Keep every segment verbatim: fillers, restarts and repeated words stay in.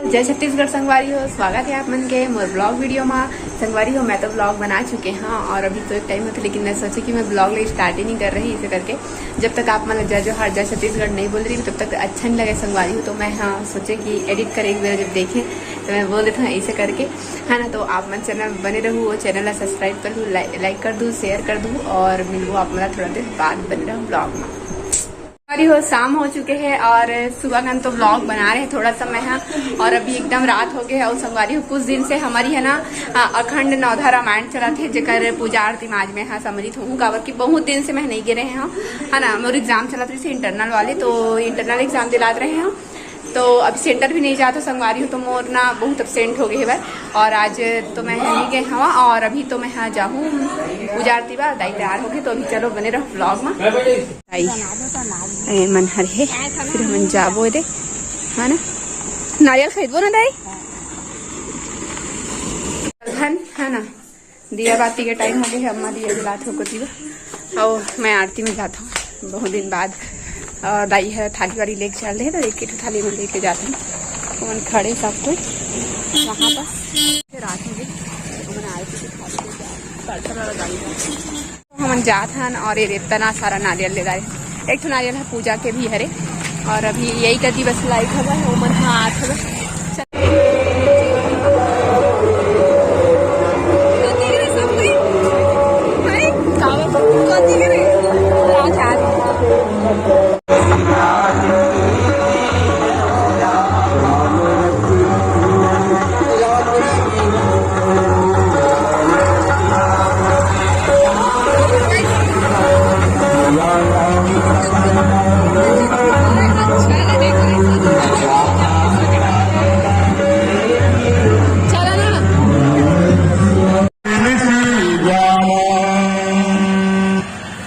जय छत्तीसगढ़ संगवारी हो, स्वागत है आप मन के मोर ब्लॉग वीडियो मा। संगवारी हो, मैं तो ब्लॉग बना चुके हाँ और अभी तो एक टाइम होते, लेकिन मैं सोचे कि मैं ब्लॉग ले स्टार्ट ही नहीं कर रही, इसे करके जब तक आप मन ला जय जोहार, जय छत्तीसगढ़ नहीं बोल रही तब तक अच्छा नहीं लगे संगवारी हो। तो मैं हाँ सोचे कि एडिट करे एक बार जब देखे तो मैं बोल देता हूँ ऐसे करके, है ना। तो आप मन चैनल बने रहू, वो चैनल ला सब्सक्राइब कर दू, लाइक कर दू, शेयर कर दू और मिलबो आप मन ला थोड़ा देर बाद। बने रहू ब्लॉग में। अरे हो, शाम हो चुके हैं और सुबह का तो व्लॉग बना रहे हैं थोड़ा सा मैं, हाँ। और अभी एकदम रात हो गए है और संगवारी हो, कुछ दिन से हमारी है ना, अ, अखंड नवधा रामायण चला थे, जेकर पूजा आरती में आज मैं, हाँ, सम्मिलित हूँ, काबर कि बहुत दिन से मैं नहीं गे रहे हूँ, है ना। मोर एग्जाम चलत रही थी इंटरनल वाले, तो इंटरनल एग्जाम दिलात रहे हूँ, तो अब सेंटर भी नहीं जाता संगवारी हो, तो मोर ना बहुत एब्सेंट हो गए है बार। और आज तो मैं नहीं गए हवा और अभी तो मैं हाँ जाहूँ पूजा आरती बा, दाई तैयार हो गए, तो अभी चलो बने रहो व्लॉग में। आई। ए, मन हर हे, फिर हमन जाबो दे, है ना? नारियल खरीदबो ना दाई? धन, है ना? दिया बाती के टाइम हो गए है, अम्मा दिया जलात हो को दिया। आओ, मैं आरती में जाता हूँ, बहुत दिन बाद। और दाई है थाली वाली लेके चल रहे हैं, तो एक ही थाली में लेके जाते हैं। हमन खड़े सब कोई वहाँ पर। रात हो गई, हमन आरती के थाली लेके आ-, कलशा वाला गाड़ी में। हमन जात हन और ये इतना सारा नारियल ले डाले। एक ठो नारियल है पूजा के भी हरे। और अभी यही कति बस लाइट हवा है, ओमन हाँ आत हवा।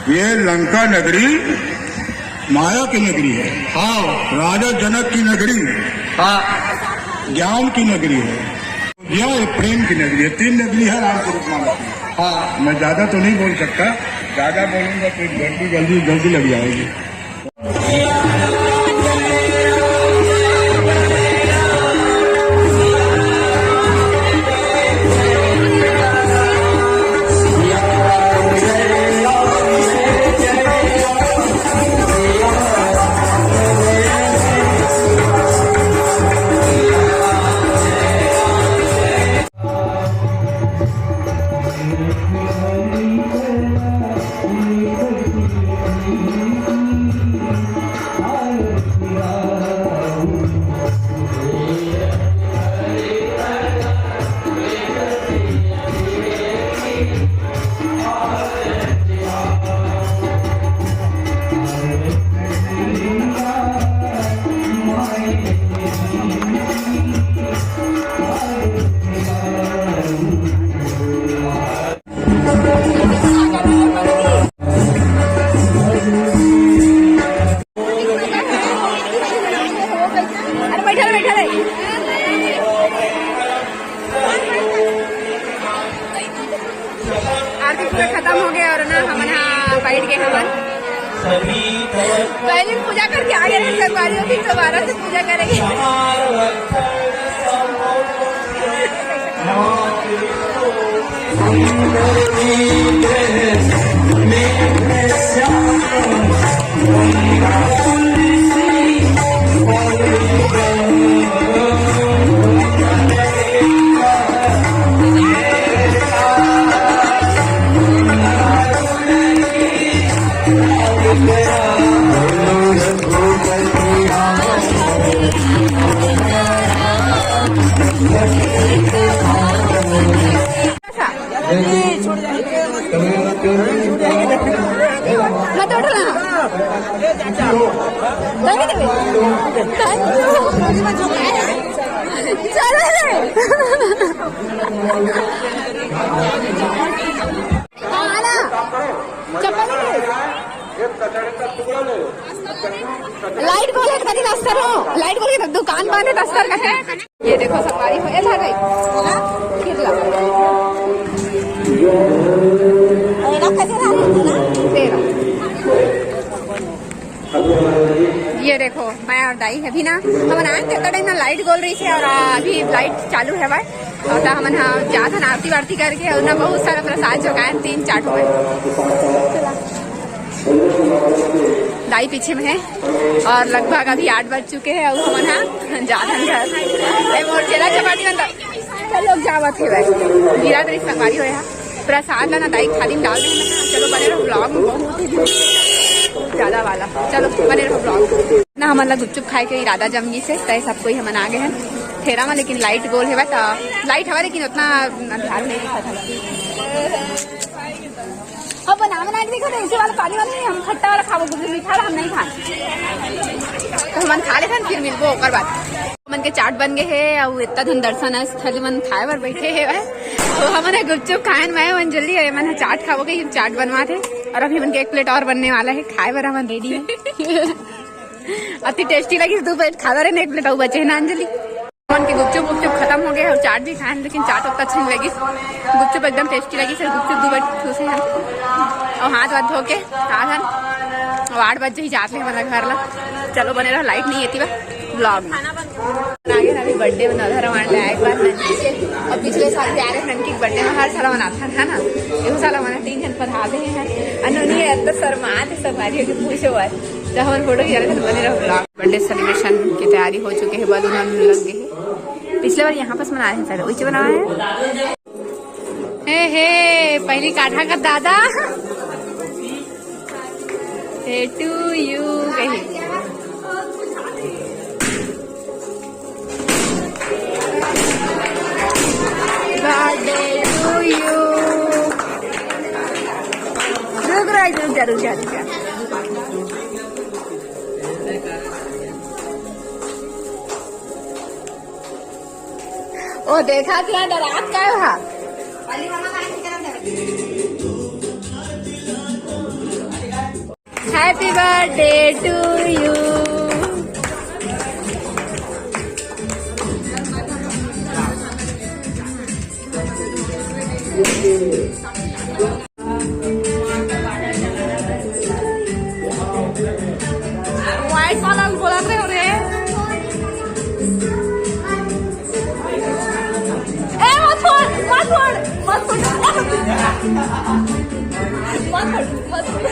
ये लंका नगरी माया की नगरी है। हाँ। राजा जनक की नगरी। हाँ। ज्ञान की नगरी है। यह एक प्रेम की नगरी है। तीन नगरी है राम स्वरूप मानस में। हाँ। मैं ज्यादा तो नहीं बोल सकता, ज्यादा बोलूंगा तो एक घंटी जल्दी जल्दी लग जाएगी। अरे बैठा रहे, बैठा रहे। आरती पूरा खत्म हो गया और ना हमन हा बैठ गए हमन। पहले पूजा करके आ गए हैं, संगवारी हो, तीन सौ बारह से पूजा करेंगे। मत उठ रहा। चल रे। हाँ ना। चप्पल नहीं है। लाइट बोले तो कहीं दस्तर हो, लाइट बोले तो दुकान बंद है, दस्तर का है। ये देखो सफाई हो, ए था गई। गिरला। तेरा। ये देखो, मैं और दाई अभी ना, हमन आए तेता टाइम ना लाइट गोल रही थी और अभी लाइट चालू है भाई। और ता हमन हा जात हन आरती वारती करके और ना बहुत सारा प्रसाद जो खाए तीन चार ठो है। दाई पीछे में है और लगभग अभी आठ बज चुके हैं। अब हमन हा जात हन घर। ए, मोर चेला चपाटी बनता। चल लोग जावत हे भाई। गिरा तेरी संगवारी होया। प्रसाद ला ना दाई खाली डाल देंगे ना। चलो बने रहो ब्लॉग में, बहुत ही ज्यादा वाला। चलो बने रहो ब्लॉग। ना हमन ला गुपचुप खाए के इरादा जमगी से तय सब कोई हमन आ गए हैं ठेरा में, लेकिन लाइट गोल है बस। लाइट हवा लेकिन उतना अंधार नहीं दिखा था। अब बना बना के देखो तो इसी वाला पानी वाला नहीं, हम खट्टा वाला खाबो क्योंकि मीठा वाला हम नहीं खाए। तो हमन खा लेथन फिर मिलबो ओकर बाद। हमन के चाट बन गए हे अउ इतना धन दर्शन है स्थली मन खाए बर बैठे हे भाई। तो हमन ह गुपचुप खाएन मैं मन जल्दी है मन ह चाट खाबो के चाट बनवा थे। और अभी हमन के एक प्लेट और बनने वाला है खाए बर हमन रेडी है। अति टेस्टी लगी दो प्लेट खा रहे एक प्लेट अउ बचे है ना अंजलि। हमन के गुपचुप गुपचुप खत्म हो गए और चाट भी खाएन लेकिन चाट उतना अच्छा नहीं लगी। गुपचुप एकदम टेस्टी लगी सर गुपचुप दो बार ठूसे हैं। और हाथ वाथ धो के आ हन। और आठ बजे ही जाते हैं मतलब घर ला। चलो बने रहो लाइट नहीं है बा ब्लॉग में। आगे ना अभी बर्थडे में नधा रवान ले आए एक बार ननकी के। और पिछले साल भी आ रहे ननकी के बर्थडे में हर साल मनाता है ना। ये साल हमारा तीन जन पर आ गए हैं। अनु नहीं है तो शर्मा थे सब आ रही है पूछो बार। तो हमारे फोटो खींचा रहे थे बने रहो ब्लॉग। बर्थडे सेलिब्रेशन की तैयारी हो चुकी है बलून वलून लग गए हैं। पिछले बार यहाँ पास मनाए हैं सर उसे बनाए हैं। हे हे पहली काठा का दादा। हे टू यू कही। Birthday to you. रुक रहा है रुक जा रुक जा रुक जा। ओ देखा क्या डरात का हा। Happy birthday to you। White वाला बोला थे रे। ए मत फोड़, मत फोड़, मत फोड़। मत फोड़, मत फोड़।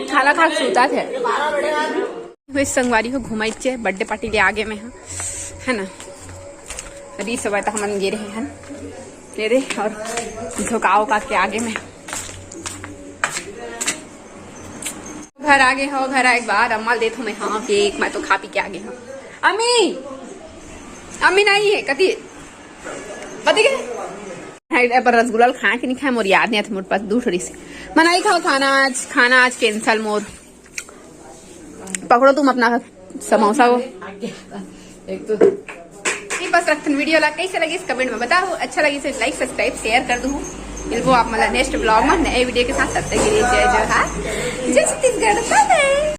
खाला खा के सुता थे। वे संगवारी हो घुमाइचे बर्थडे पार्टी ले आगे में हा, है ना। री सब तो हमन गे रहे हैं ये रे और झोंका उका के आगे में। घर आगे हो, घर आए के बाद अम्मा ल देत हो मैं, हाँ केक मैं तो खा पी के आगे हूँ। अम्मी, अम्मी नहीं है कति, कति के है पर रसगुल्ला ल खाए कि नहीं खाए मोर याद नहीं आते मोर पास दू ठो रिस। मैं नहीं खाओ खाना आज, खाना आज कैंसिल मोर। पकड़ो तुम अपना समोसा को। एक तो ये बस रखतन वीडियो ला कैसे लगी इस कमेंट में बताओ। अच्छा लगी तो लाइक सब्सक्राइब शेयर कर दूँ। मिलबो आप मतलब नेक्स्ट ब्लॉग में नए वीडियो के साथ। तब तक के लिए जय जोहार, जय छत्तीसगढ़, बाय बाय।